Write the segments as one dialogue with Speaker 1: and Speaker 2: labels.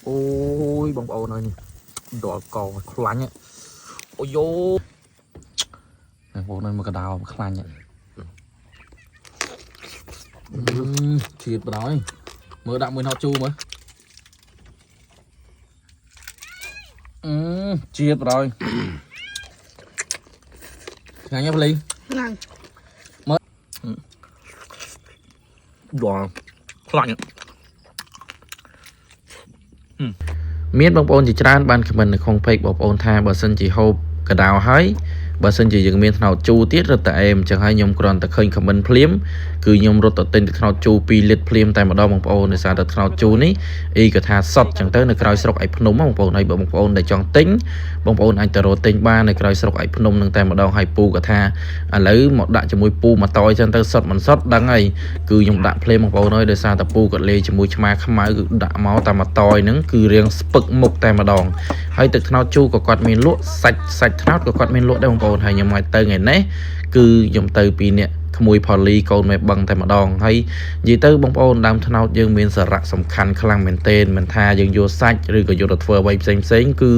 Speaker 1: អូយបងប្អូនអើយនេះដល់កខ្លាញ់អូយយោបងប្អូនអើយមកកដោខ្លាញ់ជាតិបណ្ដោយមើលដាក់មួយណត់ជូរមើលអឺជាតិបណ្ដោយឆ្ងាញ់ហ៎ភ្លី
Speaker 2: ឆ្ងាញ់
Speaker 1: ដល់ខ្លាញ់មានបងប្អូនជាច្រើនបានខមមិននៅក្នុង page បងប្អូនថាបើសិនជាហូបកដោហើយបើសិនជាយើងមានថ្នោតជូរទៀតរត់តែអេមអញ្ចឹងហើយខ្ញុំគ្រាន់តែឃើញខមមិនភ្លាមគឺខ្ញុំរត់ទៅទិញទឹកថ្នោតជូរ2លីត្រភ្លាមតែម្ដងបងប្អូនដោយសារតែថ្នោតជូរនេះអ៊ីក៏ថាសុតអញ្ចឹងទៅនៅក្រោយស្រុកឯភ្នំបងប្អូនហើយបើបងប្អូនដែលចង់ទិញបងប្អូនអាចទៅរកទិញបាននៅក្រោយស្រុកឯភ្នំនឹងតែម្ដងហើយពូក៏ថាឥឡូវមកដាក់ជាមួយពូមកតយអញ្ចឹងទៅសុតមិនសុតដឹងហើយគឺខ្ញុំដាក់ភ្លាមបងប្អូនហើយដោយសារតែពូគាត់លេជាមួយឆ្មាខ្មៅគឺដាក់មកតាមមកតយហ្នឹងគឺរៀងស្ពឹកមុខតែម្ដងហើយទឹកថ្នោតជូរក៏គាត់មានលក់សាច់សាច់ថ្នោតក៏គាត់មានលក់ដែរបងប្អូនហើយខ្ញុំឲ្យទៅថ្ងៃនេះគឺខ្ញុំទៅពីអ្នកក្មួយផលីកូនមេបឹងតែម្ដងហើយនិយាយទៅបងប្អូនដើមថ្នោតយើងមានសារៈសំខាន់ខ្លាំងមែនទែនមិនថាយើងយកសាច់ឬក៏យកទៅធ្វើអ្វីផ្សេងផ្សេងគឺ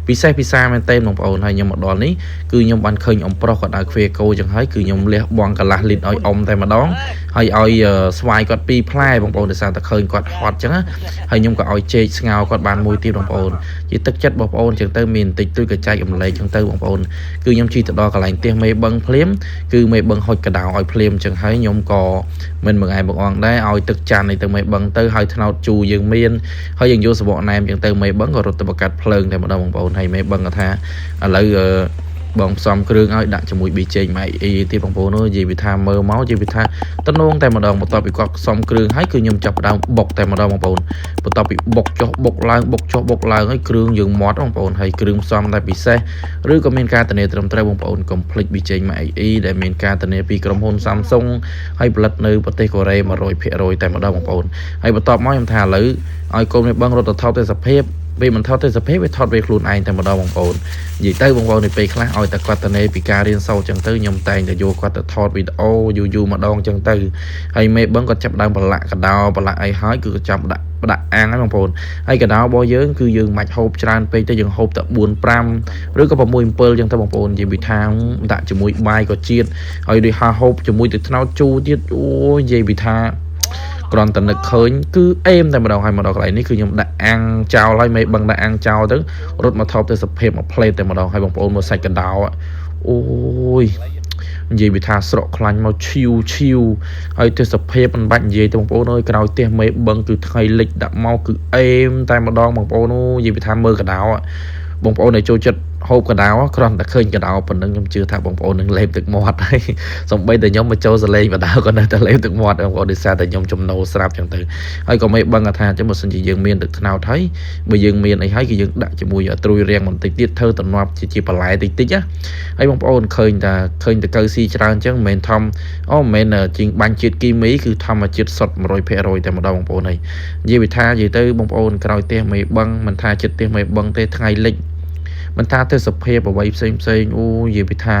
Speaker 1: ពិសេសពិសាមែនទែនបងប្អូនហើយខ្ញុំមកដល់នេះគឺខ្ញុំបានឃើញអំប្រុសគាត់ដើរខ្វៀកោចឹងហើយគឺខ្ញុំលះបង់កន្លះលីត្រឲ្យអ៊ំតែម្ដងហើយឲ្យស្វាយគាត់ពីរផ្លែបងប្អូនដោយសារតែឃើញគាត់ហត់ចឹងណាហើយខ្ញុំក៏ឲ្យចេកស្ងោរគាត់បានមួយទៀតបងប្អូនជាទឹកចិត្តបងប្អូនចឹងទៅមានបន្តិចតួចក៏ចែកអំលែកចឹងទៅបងប្អូនគឺខ្ញុំជិះទៅដល់កន្លែងផ្ទះមេបឹងភ្លាមគឺមេបឹងហុចកដោឲ្យភ្លាមចឹងហើយខ្ញុំក៏មិនមួយថ្ងៃបងអងដែរឲ្យទឹកចាន់នេះទៅមេបឹងទៅហើយថ្នោតជូរយើងមានហើយយើងយកសបកណែមចឹងទៅមេបឹងក៏រត់ទៅបង្កាត់ភ្លើងតែម្ដងបងប្អូនហើយមេបឹងក៏ថាឥឡូវអឺបងផ្សំគ្រឿងឲ្យដាក់ជាមួយប៊ីចេងម៉ែអីទៀតបងប្អូនអើយនិយាយពីថាមើលមកនិយាយពីថាតំណងតែម្ដងបន្ទាប់ពីគាត់ផ្សំគ្រឿងហើយគឺខ្ញុំចាប់ផ្ដើមបុកតែម្ដងបងប្អូនបន្ទាប់ពីបុកចុះបុកឡើងបុកចុះបុកឡើងហើយគ្រឿងយើងមាត់បងប្អូនហើយគ្រឿងផ្សំតែពិសេសឬក៏មានការធានាត្រឹមត្រូវបងប្អូនកុំភ្លេចប៊ីចេងម៉ែអីដែលមានការធានាពីក្រុមហ៊ុន Samsung ហើយផលិតនៅប្រទេសកូរ៉េ100%តែម្ដងបងប្អូនហើយបន្ទាប់មកខ្ញុំថាឥឡូវឲ្យកូននេះបងរត់ទៅថតទេសភាពវាមិនថតទេសភាពវាថតវាខ្លួនឯងតែម្ដងបងប្អូននិយាយទៅបងប្អូននៅពេលខ្លះឲ្យតែគាត់តនេពីការរៀនសូត្រចឹងទៅខ្ញុំតែងតែយកគាត់ទៅថតវីដេអូយូរយូរម្ដងចឹងទៅហើយមេបឹងគាត់ចាប់ដើមប្រឡាក់កដោប្រឡាក់អីហើយគឺគាត់ចាប់ដាក់ដាក់អាំងហ្នឹងបងប្អូនហើយកដោរបស់យើងគឺយើងមិនហូបច្រើនពេកទេយើងហូបតែ4 5ឬក៏6 7ចឹងទៅបងប្អូននិយាយពីថាដាក់ជាមួយបាយក៏ជាតិហើយដូចហាហូបជាមួយទឹកត្នោតជូរទៀតអូយនិយាយពីថាគ្រាន់តែនឹកឃើញគឺអេមតែម្ដងហើយមកដល់កន្លែងនេះគឺខ្ញុំដាក់អាំងចោលហើយមេបឹងដាក់អាំងចោលទៅរត់មកថប់ទៅសភាពមកផ្លេតតែម្ដងហើយបងប្អូនមើលសាច់កដោអូយនិយាយពីថាស្រកខ្លាញ់មកឈីវឈីវហើយទេសភាពមិនបាច់និយាយទេបងប្អូនអើយក្រោយផ្ទះមេបឹងគឺថ្ងៃលិចដាក់មកគឺអេមតែម្ដងបងប្អូនអូនិយាយពីថាមើលកដោបងប្អូនដែលចូលចិត្តហូបកដោគ្រាន់តែឃើញកដោប៉ុណ្ណឹងខ្ញុំជឿថាបងប្អូននឹងលេបទឹកមាត់ហើយសំបីតែខ្ញុំមកចូលសលេងបដោក៏នៅតែលេបទឹកមាត់បងប្អូនដោយសារតែខ្ញុំចំណូលស្រាប់ចឹងទៅហើយក៏មិនបឹងថាចឹងបើសិនជាយើងមានទឹកត្នោតហើយបើយើងមានអីហើយគឺយើងដាក់ជាមួយត្រួយរាំងបន្តិចទៀតធ្វើតំណប់ជាបន្លែតិចតិចណាហើយបងប្អូនឃើញតែឃើញតកៅស៊ីច្រើនចឹងមិនមែនធំអូមិនមែនជាងបាញ់ជាតិគីមីគឺធម្មជាតិសុទ្ធ100%តែម្ដងបងប្អូនហើយនិយាយពីថានិយាយទៅបងប្អូនក្រោយផ្ទះមេបឹងមិនថាចិត្តផ្ទះមេបឹងទេថ្ងៃលិចមិនថាទេសភាពអ្វីផ្សេងផ្សេងអូនិយាយពីថា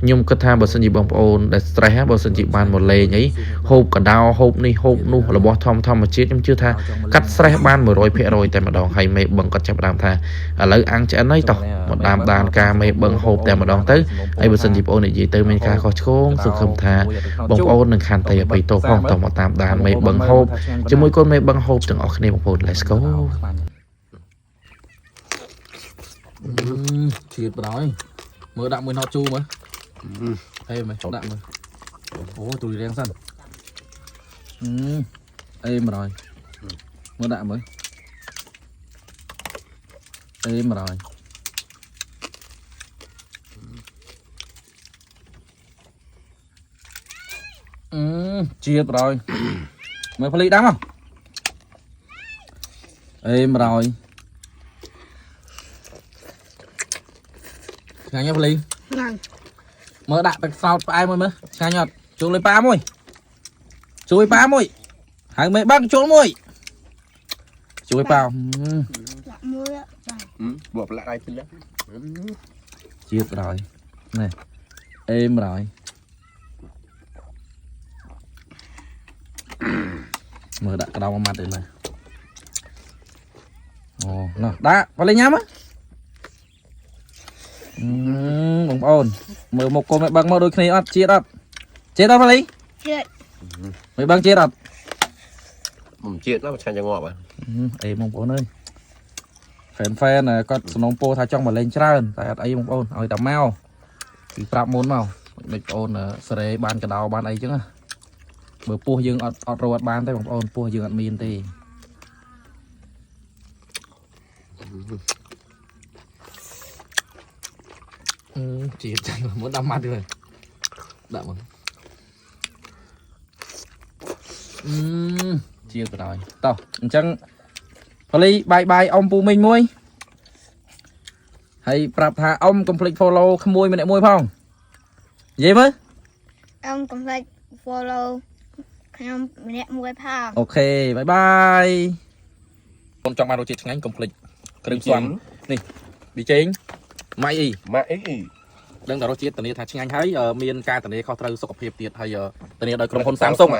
Speaker 1: ខ្ញុំគិតថាបើសិនជាបងប្អូនដែល stress បើសិនជាបានមកលេងអីហូបកដោហូបនេះហូបនោះរបស់ធម្មធម្មជាតិខ្ញុំជឿថាកាត់ stress បាន100%តែម្ដងហើយមេបឹងគាត់ចាប់ផ្ដើមថាឥឡូវអាំងឆ្អិនហើយតោះមកតាមដានការមេបឹងហូបតែម្ដងទៅហើយបើសិនជាបងប្អូននិយាយទៅមានការខុសឆ្គងសង្ឃឹមថាបងប្អូននឹងខន្តីអភ័យទោសផងតោះមកតាមដានមេបឹងហូបជាមួយកូនមេបឹងហូបទាំងអស់គ្នាបងប្អូន Let's go ជាតិបណ្ដោយមើលដាក់មួយណត់ជូរមើលអេមើលដាក់មើលអូទូរៀងសិនអេ100មើលដាក់មើលអេ100អឺជាតិបណ្ដោយមើលភ្លីដាំមកអេ100ឆ្ងាញ់ហ៎ភ្លី
Speaker 2: ឆ្ងាញ់
Speaker 1: មើលដាក់ទឹកសោតផ្អែមមួយមើលឆ្ងាញ់អត់ចូលលេប៉ាមួយជួយប៉ាមួយហៅមេបឹងចូលមួយជួយប៉ា
Speaker 2: ដាក់មួយចា
Speaker 3: បកប្រឡាក់ដៃពីលើ
Speaker 1: ជាតិបណ្ដោយនេះអេមបណ្ដោយមើលដាក់ក្រោមមួយម៉ាត់ទេមើល អូណោះដាក់បលីញ៉ាំហ៎អឺបងប្អូនមើលមុខកូនមិនបឹងមកដូចគ្នាអត់ជាតិអត់ជាតិអត់បលី
Speaker 2: ជាតិ
Speaker 1: មិនបឹងជាតិអត់
Speaker 3: មិនជាតិណាស់ឆ្ងាញ់ចងាប់ហ៎
Speaker 1: អេបងប្អូនអើយ fan fan គាត់សំណងពោថាចង់មកលេងច្រើនតែអត់អីបងប្អូនឲ្យតែមកគឺប្រាប់មុនមកមិនបងប្អូនសេរីបានកដោបានអីចឹងណាបើពោះយើងអត់អត់រត់បានទេបងប្អូនពោះយើងអត់មានទេអឺជាតិចាញ់មកដាក់ម៉ាត់ទៅដាក់មកអឺជាតិបណ្ដោយតោះអញ្ចឹង ផលីបាយបាយអ៊ំពូមីងមួយហើយប្រាប់ថាអ៊ំកុំភ្លេច follow ក្មួយម្នាក់មួយផងនិយាយមើល
Speaker 2: អ៊ំកុំភ្លេច follow ខ្ញុំម្នាក់មួយផង
Speaker 1: OK bye bye ខ្ញុំចង់បានរសជាតិឆ្ងាញ់កុំភ្លេចគ្រឿងផ្សំនេះប៊ីចេងម៉ៃអ៊ី
Speaker 3: ម៉ាក់អី
Speaker 1: ដឹងតែរសជាតិធានាថាឆ្ងាញ់ហើយមានការធានាខុសត្រូវសុខភាពទៀតហើយធានាដោយក្រុមហ៊ុន Samsung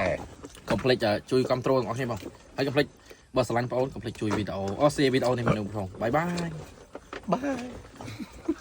Speaker 1: កុំភ្លេចជួយគ្រប់គ្រងទាំងអស់គ្នាបងហើយកុំភ្លេចបើស្រឡាញ់បងអូនកុំភ្លេចជួយវីដេអូអូ share វីដេអូនេះមកផង bye bye
Speaker 3: bye.